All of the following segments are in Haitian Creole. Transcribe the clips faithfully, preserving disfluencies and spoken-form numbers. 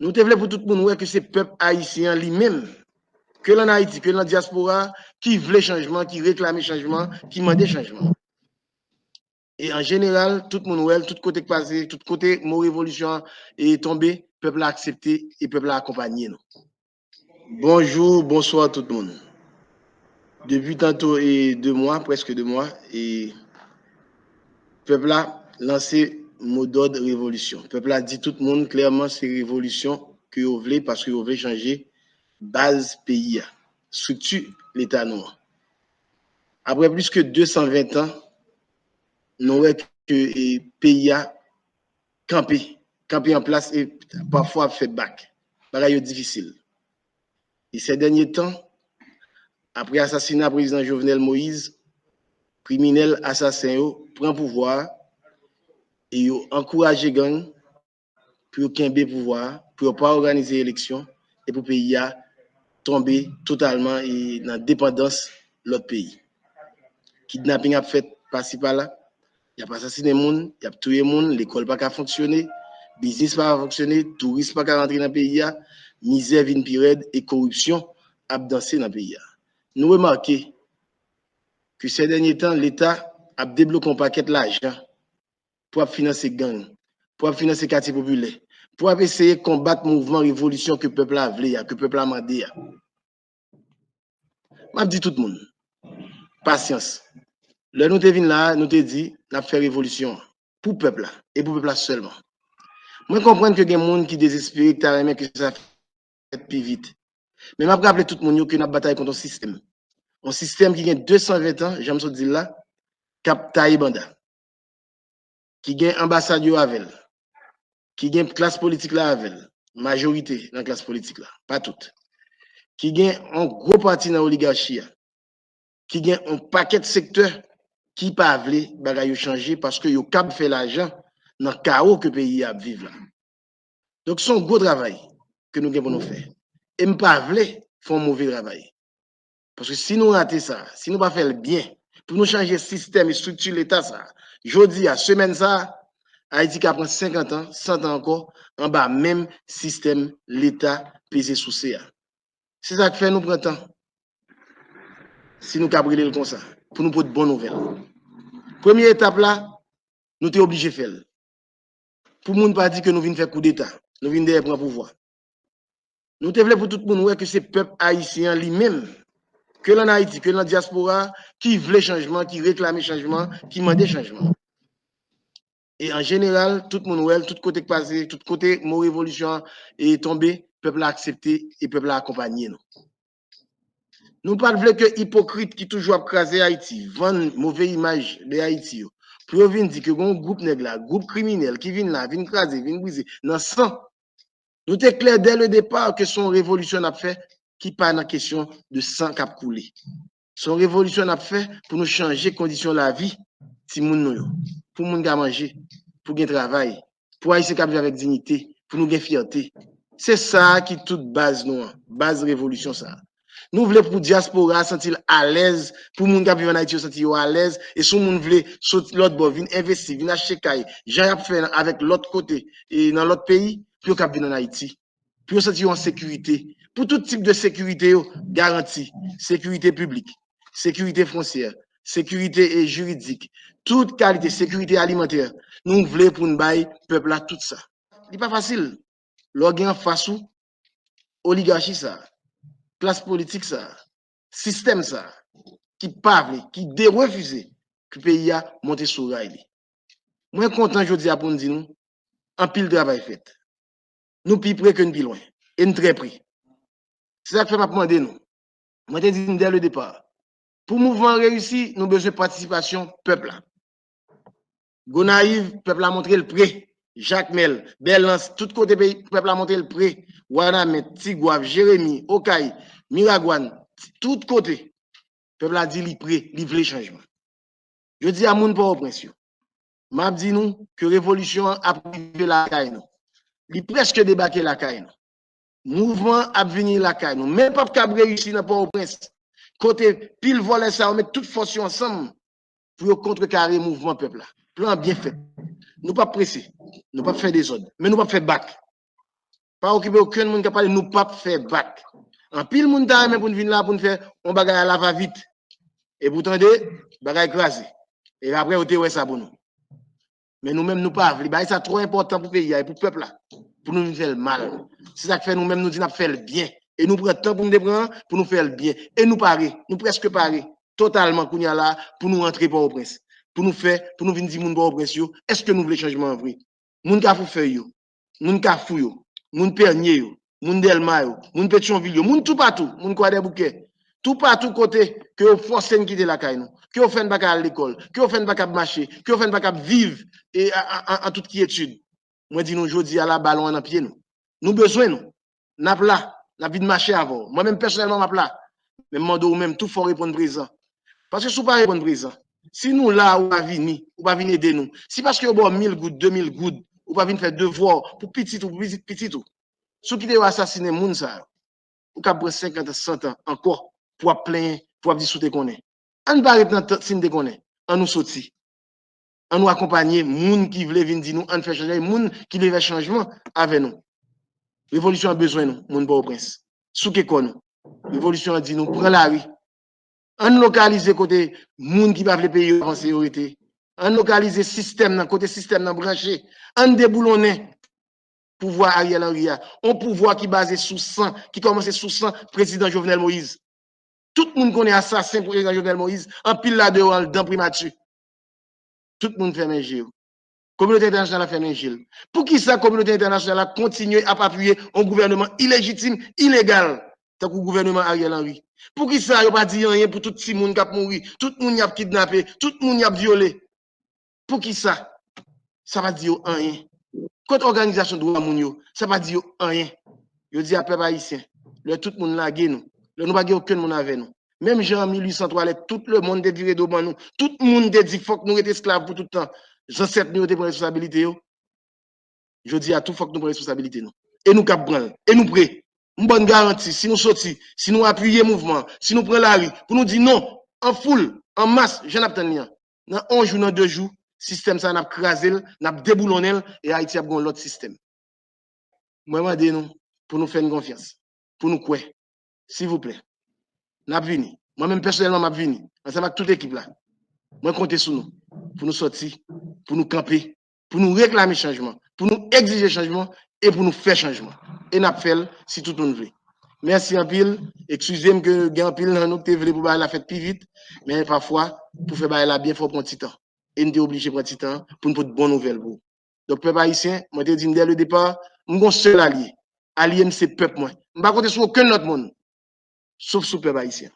Nou te vle pou tout moun wè ke se pèp ayisyen an li menm, ke l ann Ayiti, ke l nan dyaspora, ki vle chanjman, ki reklame chanjman, ki mande chanjman. E an jeneral, tout moun wè l, tout kote k pase, tout kote mo revolisyon an e tonbe, pèp la aksepte e pèp la akonpanye nou. Bonjou, bonswa tout moun. Depi tanto e de mwa, prèske de mwa, e pèp la lanse modòd revolisyon. Pèp la di tout moun klèman se revolisyon ke yo vle paske yo vle chanje baz peyi a, estrikti Leta nou an. Apre plis ke de san ven tan, nou wè ke e, peyi a kanpe, kanpe an plas e pafwa ap fè bak. Bagay yo difisil. E sè dènye tan, apre asasina prezidan Jovenel Moïse, kriminèl asasen yo pran pouvwa a e yo ankouraje gang pou yo kenbe pouvwa a, pou yo pa òganize eleksyon e pou peyi a tonbe totalman e nan depandans lòt peyi. Kidnaping ap fèt pasi pala, y ap asasinen moun, y ap touye moun, lekòl pa ka fonksyone, biznis pa ka fonksyone, touris pa ka rantre nan peyi a, mizè vin pi rèd e koripsyon ap danse nan peyi a. Nou remake ke sè dènye tan, Leta ap debloke yon pakèt lajan pou ap finanse gang, pou ap finanse katye popilè, pou ap eseye konbat mouvman revolisyon ke pèp la vle a, ke pèp la mande a. M ap di tout moun, pasyans. Lè nou te vin la a, nou te di n ap fè revolisyon an pou pèp la e pou pèp la sèlman. Mwen konprann ke gen moun ki dezespere, ki ta renmen ke sa fèt pi vit. Men m ap raple tout moun yo ke n ap batay kont yon sistèm. Yon sistèm ki gen de san ven tan, jan m sot di l la, k ap taye banda. Ki gen anbasad yo avè l, ki gen klas politik la avè l, majorite nan klas politik la, pa tout, ki gen yon gwo pati nan oligachi a, ki gen yon pakèt sektè ki pa vle bagay yo chanje paske yo kab fè lajan nan kawo ke peyi a ap viv la. Donk, se yon gwo travay ke nou gen pou nou fè. E m pa vle fè yon move travay. Paske si nou rate sa, si nou pa fè l byen, pou nou chanje sistèm e estrikti Leta sa, jodi a, semèn sa, Ayiti ka pran senkant an, san tan ankò, anba menm sistèm Leta peze souse a. Se sa k fè nou pran tan. Si nou kab rele l konsa, pou nou pot bon nouvèl. Premye etap la, nou te oblije fè l. Pou moun pa di ke nou vin fè koudeta, nou vin dèyè pran pouvwa. Nou te vle pou tout moun wè ke se pèp ayisyen an li menm, ke l ann Ayiti, ke l nan dyaspora, ki vle chanjman, ki reklame chanjman, ki mande chanjman. E an jeneral, tout moun wè l, tout kote k pase, tout kote mo revolisyon an e tonbe, pèp la aksepte e pèp la akonpanye nou. Nou pa t vle ke ipokrit ki toujou ap kraze Ayiti, vann move imaj de Ayiti yo, pou yo vin di ke gen yon gwoup nèg la, gwoup kriminèl ki vin la, vin kraze, vin brize, nan san. Nou te klè dès le départ ke se yon revolisyon n ap fè ki pa nan kesyon de san k ap koule. Se yon revolisyon n ap fè pou nou chanje kondisyon lavi timoun nou yo, pou moun ka manje, pou gen travay, pou Ayisyen ka viv avèk diyite, pou nou gen fyète. Se sa a ki tout baz nou an, baz revolisyon sa a. Nou vle pou dyaspora a santi l alèz, pou moun k ap viv ann Ayiti yo santi yo alèz, e si yon moun vle sot lòt bò, vin envesti, vin achte kay, jan y ap fè avèk lòt kote, e nan lòt peyi, pou yo kab vin ann Ayiti. Pou yo santi yo an sekirite. Pou tout tip de sekirite yo garanti, sekirite piblik, sekirite fwontyè, sekirite e jiridik, tout kalite sekirite alimantè, nou vle pou n bay pèp la tout sa. Li pa fasil. Lè w gen anfas ou oligachi sa, klas politik sa, sistèm sa, ki pa vle, ki derefize ke peyi a monte sou ray li. Mwen kontan jodi a pou m di nou, anpil travay fèt. Nou pi pre ke n pi lwen. E n trè pre. Se sa k fè m ap mande nou. Mwen te di n dès le départ. Pou mouvman an reyisi, nou bezwen patisipasyon pèp la. Gonayiv, pèp la montre l pre. Jakmèl, Bèlans, tout kote peyi, pèp la montre l pre. Wanament, Tigwav, Jeremi, Okay, Miragwàn, tout kote. Pèp la di li pre, li vle chanjman. Jodi a, moun Pòtoprens yo, m ap di nou ke revolisyon an ap rive lakay nou. Li prèske debake lakay nou. Mouvman an ap vini lakay nou. Men p ap kab reyisi nan Pòtoprens, kote pil vòlè sa yo met tout fòs yo ansanm pou yo kontrekare mouvman pèp la. Plan an byen fèt. Nou p ap prese. Nou p ap fè dezòd. Men nou p ap fè bak. Pa okipe okenn moun k ap pale, nou p ap fè bak. Anpil moun ta renmen pou n vin la, pou n fè yon bagay a la va vit. E pou tande, bagay kraze. E apre, yo te wè sa pou nou. Men nou menm, nou pa vle. Bagay sa twò enpòtan pou peyi a e pou pèp la. Pou nou vin fè l mal. Se sa k fè nou menm, nou di n ap fè l byen. E nou pran tan pou nou te pran an, pou nou fè l byen. E nou pare. Nou prèske pare. Totalman, kounye a la, pou nou rantre Pòtoprens. Pou nou fè, pou nou vin di moun Pòtoprens yo, èske nou vle chanjman an vre? Moun Kafou Fèy yo, moun Kafou yo, moun Pènye yo, moun Dèlma yo, moun Petyonvil yo, moun toupatou, moun Kwadèboukè, toupatou kote ke yo fòse n kite lakay nou, ke yo fè n pa ka al lekòl, ke yo fè n pa ka mache, ke yo fè n pa ka viv e, a, a, a, an tout kyetid. Mwen di nou jodi a la, balon an nan pye nou. Nou bezwen nou. N ap la, n ap vin mache avè w. Mwen menm pèsonèlman, m ap la. Men m mande w menm tou fò w reponn prezan. Paske si w pa reponn prezan, si nou la, ou pa vini, ou pa vin ede nou, si paske yo ba w mil goud, de mil goud, ou pa vin fè devwa w pou pitit ou, pou pitit pitit ou, si w kite yo asasinen moun sa yo, ou kab pran senkant an, san tan ankò pou w ap plenyen, pou w ap di si w te konnen. Ann pa ret nan tan, si n te konnen. Ann nou soti. Ann nou akonpanye moun ki vle vin di nou ann fè chanjman, e moun ki vle fè chanjman avè nou. Revolisyon an bezwen nou, moun Pòtoprens. Souke kò nou. Revolisyon an di nou pran lari. Ann lokalize kote moun ki pa vle peyi yo avanse yo rete. Ann lokalize sistèm nan, kote sistèm nan branche. Ann deboulonnen pouvwa Ariel Henry a. On pouvwa ki baze sou san, ki kòmanse sou san prezidan Jovenel Moïse. Tout moun konnen asasen prezidan Jovenel Moïse, anpil ladan yo anndan primati. Tout moun fèmen je yo. Kominote entènasyonal la fèmen je l. Poukisa kominote entènasyonal la kontinye ap apiye yon gouvèneman ilejitim, ilegal, tankou gouvèneman Ariel Henry? Poukisa yo pa di anyen pou tout timoun k ap mouri, tout moun y ap kidnape, tout moun y ap vyole? Poukisa? Sa pa di yo anyen. Kot òganizasyon dwa moun yo? Sa pa di yo anyen. Yo di a pèp ayisyen, lè tout moun lage nou, lè nou pa gen okenn moun avè nou. Menm jan an mil uit san twa, lè tout lemonn te vire do ban nou, tout moun te di fòk nou ret esklav pou tout tan. Zansèt nou yo te pran responsabilite yo. Jodi a tou fòk nou pran responsabilite nou. E nou kab pran l. E nou pre. M ba n garanti, si nou soti, si nou apiye mouvman an, si nou pran lari, pou nou di non, an foul, an mas, jan n ap tann li an, nan yon jou, nan de jou, sistèm sa a, n ap kraze l, n ap deboulonnen l, e Ayiti ap gen yon lòt sistèm. Mwen mande nou pou nou fè n konfyans, pou nou kwè. Silvouplè, n ap vini. Mwen menm pèsonèlman, m ap vini, ansanm ak tout ekip la. Mwen konte sou nou, pou nou sòti, pou nou kanpe, pou nou reklame chanjman, pou nou egzije chanjman e pou nou fè chanjman. E n ap fè l si tout moun vle. Mèsi anpil. Eskize m ke gen anpil nan nou ki te vle pou bagay la fèt pi vit, men pafwa, pou fè bagay la byen, fò w pran ti tan. E n te oblije pran ti tan pou n pote bon nouvèl pou ou. Donk, pèp ayisyen, mwen te di m dè le depa, m gon sèl alye. Alye m se pèp mwen. M pa konte sou okenn lòt moun, sof sou pèp ayisyen.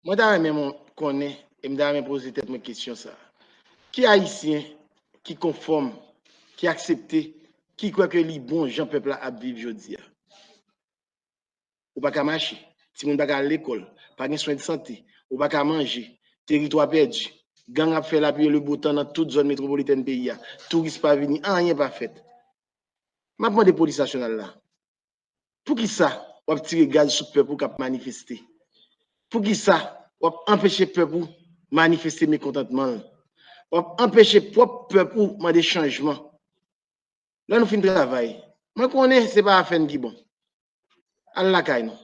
Mwen ta renmen mwen konnen, e m ta renmen poze tèt mwen kesyon sa a. Ki ayisyen ki konfòm, ki aksepte, ki kwè ke li bon jan pèp la ap viv jodi a? Ou pa ka mache, timoun pa ka al lekòl, pa gen swen de sante, ou pa ka manje, teritwa pèdi, gang ap fè lapli e lebotan nan tout zòn metwopolitèn peyi a, touris pa vini, anyen pa fèt. M ap mande polis nasyonal la, poukisa w ap tire gaz sou pèp ou k ap manifeste? Poukisa w ap anpeche pèp ou manifeste mekontantman l? W ap anpeche pwòp pèp ou mande chanjman. Lè nou fin travay, mwen konnen se pa afè n ki bon. Al lakay nou.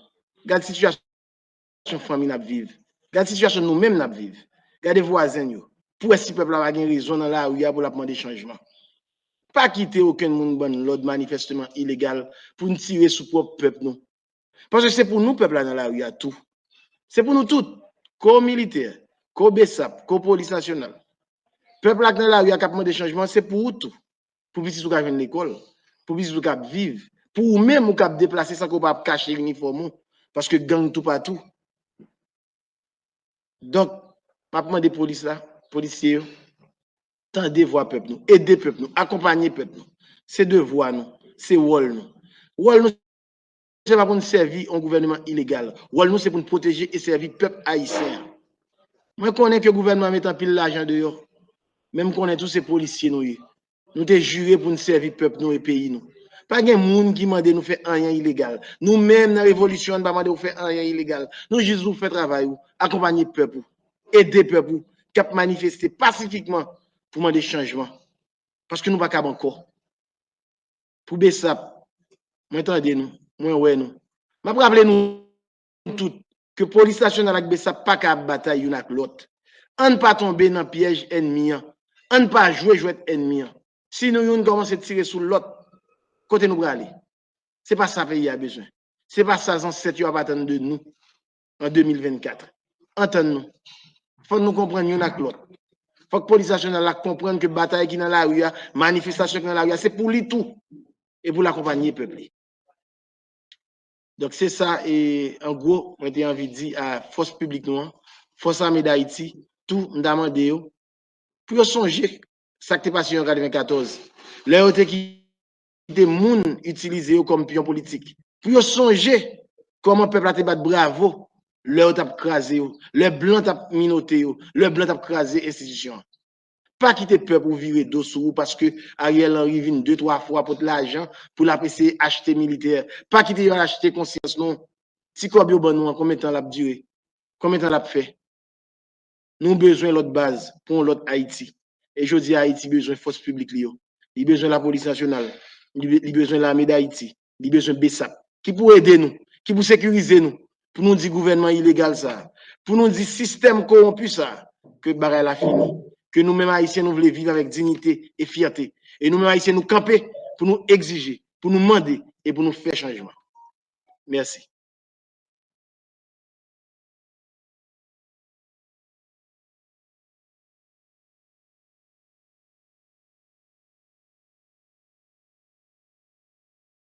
Gad sitiyasyon fanmi n ap viv. Gad sitiyasyon nou menm n ap viv. Gade vwazen n yo. Pou wè si pèp la pa gen rezon nan lari a pou l ap mande chanjman. Pa kite okenn moun ban n lòd manifèsteman ilegal pou n tire sou pwòp pèp nou. Paske se pou nou pèp la nan lari a tou. Se pou nou tout. Ko militè, ko besap, ko polis nasyonal. Pèp la k nan lari a k ap mande chanjman, se pou ou tou. Pou pitit ou ka jwenn lekòl, pou pitit ou ka ap viv, pou ou menm ou ka ap deplase san ke w pa ap kache inifòm ou, paske gang toupatou. Donk, m ap mande polis la, polisye yo, tande vwa pèp nou, ede pèp nou, akonpanye pèp nou. Se devwa nou, se wòl nou. Wòl nou, se pa pou n sèvi yon gouvèneman ilegal. Wòl nou, se pou n pwoteje e sèvi pèp ayisyen an. Mwen konnen ke gouvènman an met anpil lajan deyò, men m konnen tou se polisye nou ye. Nou te jire pou n sèvi pèp nou e peyi nou. Pa gen moun ki mande nou fè anyen ilegal. Nou menm nan revolisyon an, n pa mande w fè anyen ilegal. Nou jis di w fè travay ou, akonpanye pèp ou, ede pèp ou k ap manifeste pasifikman pou mande chanjman. Paske nou pa kab ankò. Pou besap, Mwen tande nou, mwen wè nou. M ap raple nou tout ke Polis Nasyonal ak BSAP pa ka ap batay youn ak lòt. Ann pa tonbe nan pyèj ènmi an. Ann pa jwe jwèt ènmi an. Si nou youn kòmanse tire sou lòt, kote nou prale? Se pa sa peyi a bezwen. Se pa sa zansèt yo ap atann de nou an de mil vennkat. Antann nou. Fòk nou konprann youn ak lòt. Fòk Polis Nasyonal la konprann ke batay ki nan lari a, manifestasyon ki nan lari a, se pou li tou. E pou l akonpanye pèp li. Donk, se sa, e, an gwo, mwen te anvi di a fòs piblik nou an, Fòs Ame Dayiti, tou, m ta mande yo, pou yo sonje sa k te pase yo an katrevenkatòz, lè yo te kite moun itilize yo kòm pyon politik. Pou yo sonje kòman pèp la te bat bravo lè yo t ap kraze yo, lè blan t ap minote yo, lè blan t ap kraze enstitisyon an. Pa kite pèp ou vire do sou ou paske Ariel Henry vin de, twa fwa pot lajan pou l ap eseye achte militè. Pa kite yo al achte konsyans nou. Ti kòb yo ban nou an, konbyen tan l ap dire? Konbyen tan l ap fè? Nou bezwen lòt baz pou yon lòt Ayiti. E jodi a, Ayiti bezwen fòs piblik li yo. Li bezwen Lapolis Nasyonal. Li be-, li bezwen Lame Dayiti. Li bezwen BSAP. Ki pou ede nou, ki pou sekirize nou, pou nou di gouvènman ilegal sa a, pou nou di sistèm kowonpi sa a, ke bagay la fini, ke nou menm Ayisyen nou vle viv avèk diyite e fyète. E nou menm Ayisyen nou kanpe pou nou egzije, pou nou mande e pou nou fè chanjman. Mèsi.